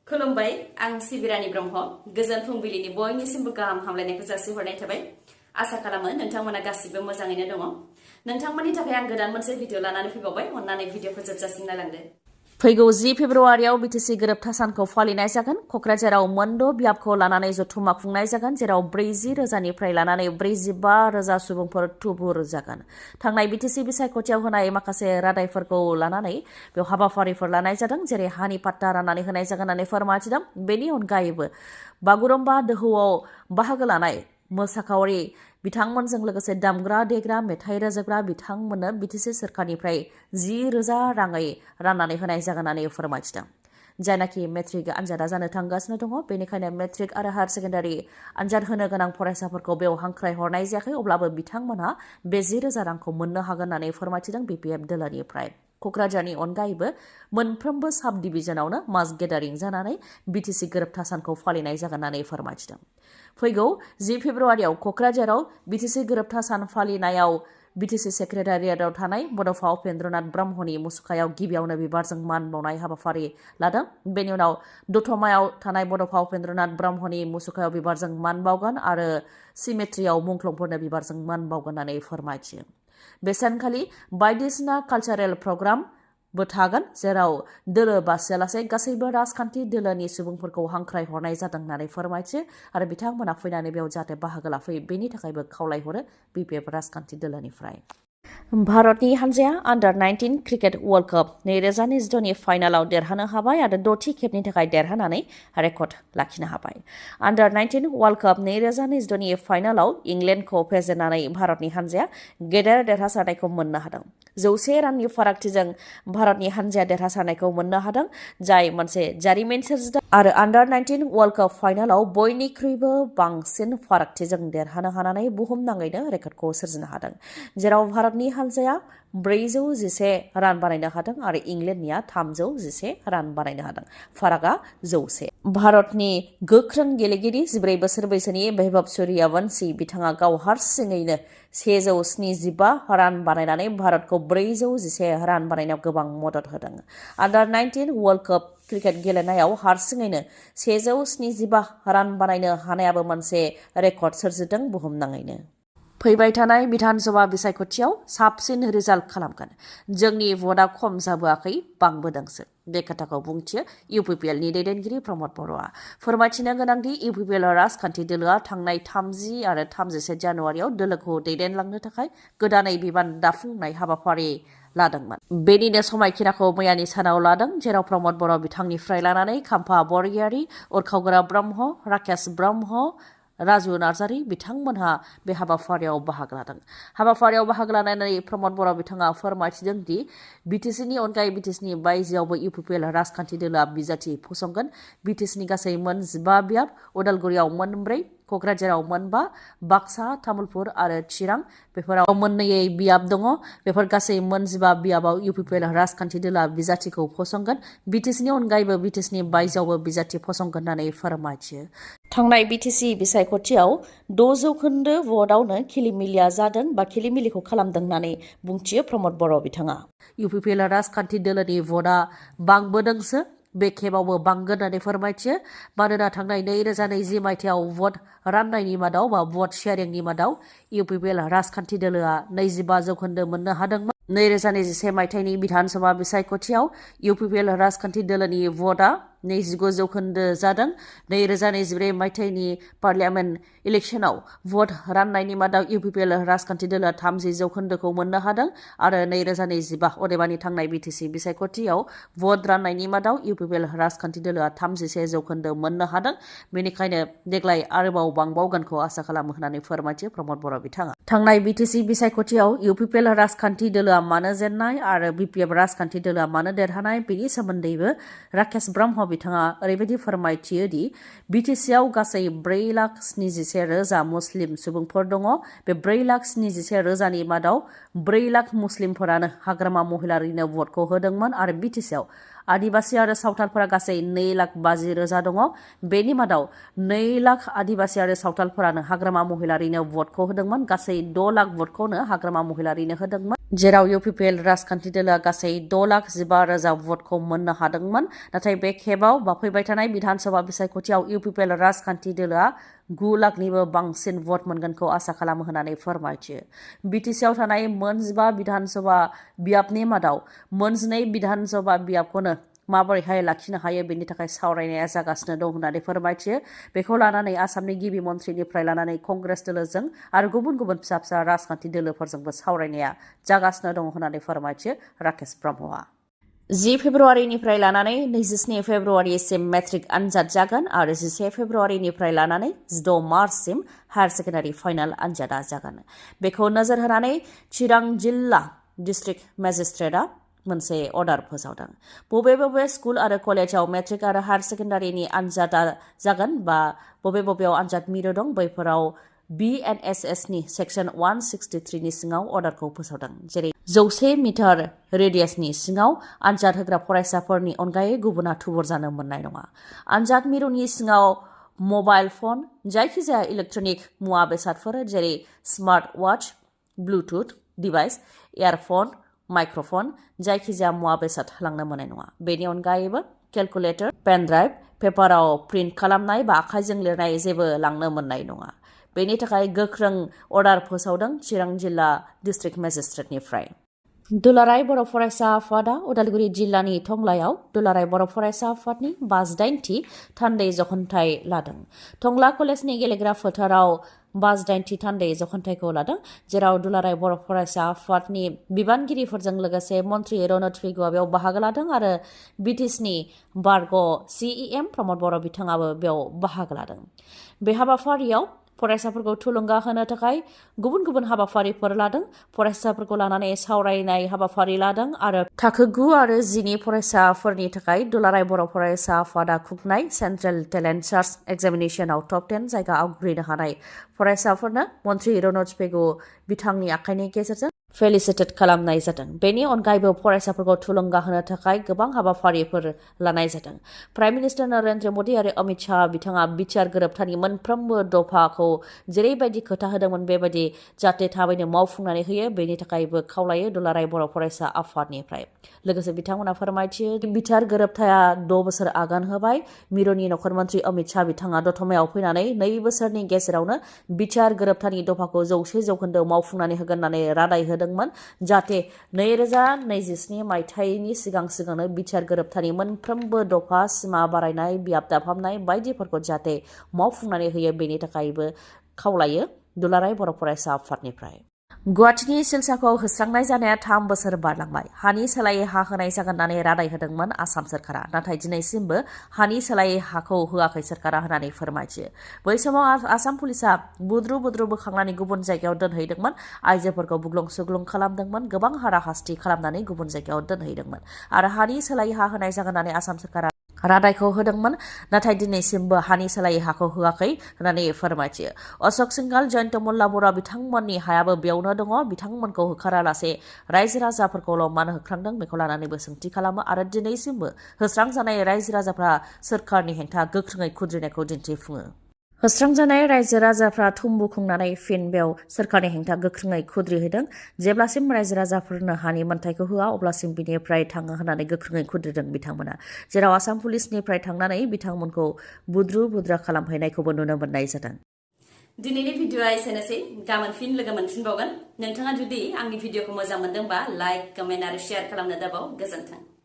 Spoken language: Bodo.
खुलुमबाय आं सिबिरानि ब्रह्म गोजोन फुंबिलिनि बयनिसिमबो गाहाम हामलायनायखौ जासिहरनाय थाबाय आसा खालामो नोंथांमोना गासिबो मोजाङैनो दङ नोंथांमोननि थाखाय आं गोदान मोनसे भिडिअ लानानै फैबावबाय अन्नानै भिडिअखौ जोबजासिम नायलांदो फैगौ 10 फेब्रुवारियाव BTC गोरोबथा सानखौ फालिनाय जागोन कक्राझाराव मोनद' बियाबखौ लानानै जथुम्मा खुंनाय जागोन जेराव 40,000निफ्राय लानानै 45,000 सुबुंफोर थुबुर जागोन थांनाय BTC बिसायख'थियाव होनाय माखासे रादायफोरखौ लानानै बेयाव हाबाफारिफोर लानाय जादों जेरै हानि पाट्टा राननानै होनाय जागोन होननानै फोरमायथिदों बेनि अनगायैबो बागुरुम्बा दोहौआव बाहागो लानाय मोसाखावरि बिथांमोनजों लोगोसे दामग्रा देग्रा मेथाइ रोजाबग्रा बिथांमोननो BTC सोरखारनिफ्राय 10,000 राङै राननानै होनाय जागोन होननानै फोरमायथिदों जायनाखि मेट्रिक आनजादा जानो थांगासिनो दङ बेनिखायनो मेट्रिक आरो हायार सेकेन्डारि आनजाद होनो गोनां फरायसाफोरखौ बेयाव हांख्राय हरनाय जायाखै अब्लाबो बिथांमोनहा बे 10,000 रांखौ मोननो हागोन होननानै फोरमायथिदों BPF दोलोनिफ्राय कक्राझारनि अनगायैबो मोनफ्रोमबो साब डिभिजनावनो मास गेदारिं जानानै BTC गोरोबथा सानखौ फालिनाय जागोन होननानै फोरमायथिदों फैगौ 10 फेब्रुवारियाव कक्राझाराव BTC गोरोबथा सान फालिनायाव BTC सेक्रेटारियेटआव थानाय बड'फा उपेन्द्रनाथ ब्रह्मनि मुसुखायाव गिबियावनो बिबारजों मान बावनाय हाबाफारि लादों बेनि उनाव दतमायाव थानाय बड'फा उपेन्द्रनाथ ब्रह्मनि मुसुखायाव बिबारजों मान बावगोन आरो सिमेट्रियाव मुंख्लंफोरनो बिबारजों मान बावगोन होननानै फोरमायथियो बे सानखालि बायदिसिना कालचारेल प्रग्रामबो थागोन जेराव दोलो बासियालासे गासैबो राजखान्थि दोलोनि सुबुंफोरखौ हांख्राय हरनाय जादों होननानै फोरमायथियो आरो बिथांमोना फैनानै बेयाव जाहाथे बाहागो लाफैयो बेनि थाखायबो खावलायहरो BPF राजखान्थि दोलोनिफ्राय भारतनि हान्जाया आन्डार 19 क्रिकेट वर्ल्ड कप 2022नि फाइनालाव देरहानो हाबाय आरो 6थि खेबनि थाखाय देरहानानै रेकर्ड लाखिनो हाबाय आन्डार 19 वर्ल्ड कप 2022नि फाइनालाव इंलेन्डखौ फेजेननानै भारतनि हान्जाया गेदेर देरहासारनायखौ मोननो हादों 100 राननि फारागथिजों भारतनि हान्जाया देरहासारनायखौ मोननो हादों जाय मोनसे जारिमिन सोरजिदों आरो आन्डार 19 वर्ल्ड कप फाइनालाव बयनिख्रुइबो बांसिन फारागथिजों देरहानो हानानै बुहुमनाङैनो रेकर्डखौ सोरजिनो हादों जेराव भारतनि हान्जाया 411 रान बानायनो हादों आरो इंलेन्डनिया 311 रान बानायनो हादों फारागा 100 भारतनि गोख्रों गेलेगिरि 14 बोसोर बैसोनि वैभव सूर्यवंशी बिथाङा गाव हारसिङैनो 175 रान बानायनानै भारतखौ 411 रान बानायनायाव गोबां मदद होदों आन्डार 19 वर्ल्ड कप क्रिकेट गेलेनायाव हारसिङैनो 175 रान बानायनो हानायाबो मोनसे रेकर्ड सोरजिदों बुहुमनाङैनो फैबाय थानाय बिधानसभा बिसायख'थियाव साबसिन रिजाल्ट खालामगोन जोंनि भटआ खम जाबोआखै बांबोदोंसो बे खोथाखौ बुंथियो UPPLनि दैदेनगिरि प्रमद बर'आ फोरमायथिनो गोनांदि UPPL राजखान्थि दोलोआ थांनाय 30 आरो 31 जानुवारियाव दोलोखौ दैदेनलांनो थाखाय गोदानै बिबान दाफुंनाय हाबाफारि लादोंमोन बेनिनो समायखिराखौ मैयानि सानाव लादों जेराव प्रमद बर' बिथांनिफ्राय लानानै खाम्फा बरगयारी उरखावगोरा ब्रह्म राकेश ब्रह्म राजु नार्जारी बिथांमोनहा बे हाबाफारियाव बाहागो लादों हाबाफारियाव बाहागो लानानै प्रमद बर' बिथाङा फोरमायथिदों दि BTCनि अनगायै BTCनि बायजोआवबो UPPL राजखान्थि दोलोआ बिजाथि फसंगोन BTCनि गासै 15 बियाब उदालगुरियाव 4 कक्राझाराव 5 बाक्सा तामुलपुर आरो चिरां बेफोराव 2 बियाब दङ बेफोर गासै 15 बियाबाव UPPL राजखान्थि दोलोआ बिजाथिखौ फसंगोन BTCनि अनगायैबो BTCनि बायजोआवबो बिजाथि फसंगोन होननानै फोरमायथियो थांनाय BTC बिसायख'थियाव 6% भटआवनो खिलिमिलिया जादों बा खिलिमिलिखौ खालामदों होननानै बुंथियो प्रमद बर' बिथाङा UPPL राजखान्थि दोलोनि भटआ बांबोदोंसो बे खेबावबो बांगोन होननानै फोरमायथियो मानोना थांनाय 2020 मायथाइयाव भट राननायनि मादाव बा भट शेयारिंनि मादाव UPPL राजखान्थि दोलोआ 25% मोननो हादोंमोन 2021 मायथाइनि बिधानसभा बिसायख'थियाव UPPL राजखान्थि दोलोनि भटआ 29% जादों 2024 मायथाइनि पार्लियामेन्ट इलेक्शनाव भट राननायनि मादाव UPPL राजखान्थि दोलोआ 30% मोननो हादों आरो 2025 अदेबानि थांनाय BTC बिसायख'थियाव भट राननायनि मादाव UPPL राजखान्थि दोलोआ 31% मोननो हादों बेनिखायनो देग्लाय आरोबाव बांबावगोनखौ आसा खालामो होननानै फोरमायथियो प्रमद बर' बिथाङा थांनाय BTC बिसायख'थियाव UPPL राजखान्थि दोलोआ मानो जेननाय आरो BPF राजखान्थि दोलोआ मानो देरहानाय बेनि सोमोन्दैबो राकेश ब्रह्म बिथाङा ओरैबायदि फोरमायथियो दि BTCआव गासै 4,71,000 मुस्लिम सुबुंफोर दङ बे 4,71,000नि मादाव 4 लाख मुस्लिमफोरानो हाग्रामा महिलारिनो भटखौ होदोंमोन आरो BTCआव आदिबासि आरो सावथालफोरा गासै 2,50,000 दङ बेनि मादाव 2 लाख आदिबासि आरो सावथालफोरानो हाग्रामा महिलारिनो भटखौ होदोंमोन गासै 6 लाख भटखौनो हाग्रामा महिलारिनो होदोंमोन जेराव इउपिपिएल राजखान्थि दोलोआ गासै 6,15,000 भटखौ मोननो हादोंमोन नाथाय बे खेबाव फैबाय थानाय बिधानसभा बिसायख'थियाव इउपिपिएल राजखान्थि दोलोआ 9 लाखनिबो बांसिन भट मोनगोनखौ आसा खालामो होननानै फोरमायथियो। बिटिसिआव थानाय 15 बिधानसभा बियाबनि मादाव 12 बिधानसभा बियाबखौनो माबोरैहाय लाखिनो हायो बेनि थाखाय सावरायनाया जागासिनो दं होननानै फोरमायथियो। बेखौ लानानै आसामनि गिबि मन्थ्रिनिफ्राय लानानै कंग्रेस दोलोजों आरो गुबुन गुबुन फिसा फिसा राजखान्थि दोलोफोरजोंबो सावरायनाया जागासिनो दं होननानै फोरमायथियो राकेश ब्रह्मआ। 10 फेब्रुवारिनिफ्राय लानानै 27 फेब्रुवारिसिम मेट्रिक आनजाद जागोन आरो 11 फेब्रुवारिनिफ्राय लानानै 16 मार्चसिम हायार सेकेन्डारि फाइनाल आनजादा जागोन। बेखौ नोजोर होनानै चिरां जिल्ला डिस्ट्रिक्ट मेजिस्ट्रेटआ मोनसे अर्डार फोसावदों। बबे बबे स्कुल आरो कलेजाव मेट्रिक आरो हायार सेकेन्डारिनि आनजादा जागोन बा बबेयाव आनजाद मिरु दं बैफोराव BNSSनि सेक्सन 163नि सिङाव अर्डारखौ फोसावदों। जेरै 100 मिटार रेडियासनि सिङाव आनजाद होग्रा फरायसाफोरनि अनगायै गुबुना थुबुर जानो मोननाय नङा। आनजाद मिरुनि सिङाव मबाइल फन, जायखिजाया इलेक्ट्रनिक मुवा बेसादफोर जेरै smart watch, Bluetooth device, earphone, microphone, जायखिजाया मुवा बेसाद लांनो मोननाय नङा। बेनि अनगायैबो केलकुलेटर, पेन ड्राइभ, पेपाराव प्रिन्ट खालामनाय बा आखाइजों लिरनाय जेबो लांनो मोननाय नङा। बेनि थाखाय गोख्रों अर्डार फोसावदों चिरां जिल्ला डिस्ट्रिक्ट मेजिस्ट्रेटनिफ्राय। दुलाराय बर' फरायसा आफादा उदालगुरि जिल्लानि टंलायाव दुलाराय बर' फरायसा आफादनि 58थि थान्दै जखन्थाइ लादों। टंला कलेजनि गेलेग्रा फोथाराव 58थि थान्दै जखन्थाइखौ लादों, जेराव दुलाराय बर' फरायसा आफादनि बिबानगिरिफोरजों लोगोसे मन्त्रि रनत पेगुआ बेयाव बाहागो लादों आरो बिटिसिनि बारग' CEM प्रमद बर' बिथाङाबो बेयाव बाहागो लादों। बे हाबाफारियाव फरायसाफोरखौ थुलुंगा होनो थाखाय गुबुन गुबुन हाबाफारिफोर लादों। फरायसाफोरखौ लानानै सावरायनाय हाबाफारि लादों आरो थाखो 9 आरो 10नि फरायसाफोरनि थाखाय दुलाराय बर' फरायसा आफादा खुंनाय सेन्ट्रेल टेलेन्ट सार्च एग्जामिनेशनाव टप 10 जायगा आवग्रिनो हानाय फरायसाफोरनो मन्त्रि रनत पेगु बिथांनि आखाइनि गेजेरजों फेलिसिटेट खालामनाय जादों। बेनि अनगायैबो फरायसाफोरखौ थुलुंगा होनो थाखाय गोबां हाबाफारिफोर लानाय जादों। प्राइम मिनिस्टार नरेन्द्र मोदी आरो अमित शाह बिथाङा बिटिआर गोरोबथानि मोनफ्रोमबो दफाखौ जेरैबायदि खोथा होदोंमोन बेबायदि जाहाथे थाबैनो मावफुंनानै होयो बेनि थाखायबो खावलायो दुलाराय बर' फरायसा आफादनिफ्राय। लोगोसे बिथांमोना फोरमायथियो बिटिआर गोरोबथाया 6 बोसोर आगान होबाय। मिरुनि नखर मन्त्रि अमित शाह बिथाङा दतमायाव फैनानै 2 बोसोरनि गेजेरावनो बिटिआर गोरोबथानि दफाखौ 100% मावफुंनानै होगोन होननानै रादाय होदोंमोन, जाहाथे 2027 मायथाइनि सिगांनो बिटिआर गोरोबथानि मोनफ्रोमबो दफा सिमा बारायनाय, बियाब दाफामनाय बायदिफोरखौ जाहाथे मावफुंनानै होयो बेनि थाखायबो खावलायो दुलाराय बर' फरायसा आफादनिफ्राय। गुवाहाटीनि सिलसाखौ होस्रांनाय जानाया 3 बोसोर बारलांबाय। हानि सोलायै हा होनाय जागोन होननानै रादाय होदोंमोन आसाम सोरखारा, नाथाय दिनैसिमबो हानि सोलायै हाखौ होआखै सोरखारा होननानै फोरमायथियो। बै समाव आसाम पुलिसा बुद्रु बोखांनानै गुबुन जायगायाव दोनहैदोंमोन, आइजोफोरखौ बुग्लुं सुग्लुं खालामदोंमोन, गोबां हाराहास्ति खालामनानै गुबुन जायगायाव दोनहैदोंमोन आरो हानि सोलायै हा होनाय जागोन होननानै आसाम सोरखारा रादायखौ होदोंमोन, नाथाय दिनैसिमबो हानि सोलायै हाखौ होआखै होननानै फोरमायथियो। अशोक सिंघाल, जयन्त मल्ला बरुवा बिथांमोननि हायाबो बेयावनो दङ। बिथांमोनखौ होखारालासे रायजो राजाफोरखौल' मानो होख्रांदों बेखौ लानानैबो सोंथि खालामो आरो दिनैसिमबो होस्रांजानाय रायजो राजाफ्रा सोरखारनि हेंथा गोख्रोङै खुद्रिनायखौ दिन्थिफुङो। होस्रांजानाय रायजो राजाफ्रा थुम्बु खुंनानै फिन बेयाव सोरखारनि हेंथा गोख्रोङै खुद्रिहोदों। जेब्लासिम रायजो राजाफोरनो हानि मोन्थायखौ होआ अब्लासिम बिनिफ्राय थाङो होननानै गोख्रोङै खुद्रिदों बिथांमोना, जेराव आसाम पुलिसनिफ्राय थांनानै बिथांमोनखौ बुद्रु खालामहैनायखौबो नुनो मोननाय जादों। दिनैनि भिडिअआ एसेनोसै। गाबोन फिन लोगो मोनफिनबावगोन। नोंथाङा जुदि आंनि भिडिअखौ मोजां मोनदोंबा लाइक, कमेन्ट आरो शेयार खालामनो दाबाव। गोजोन्थों।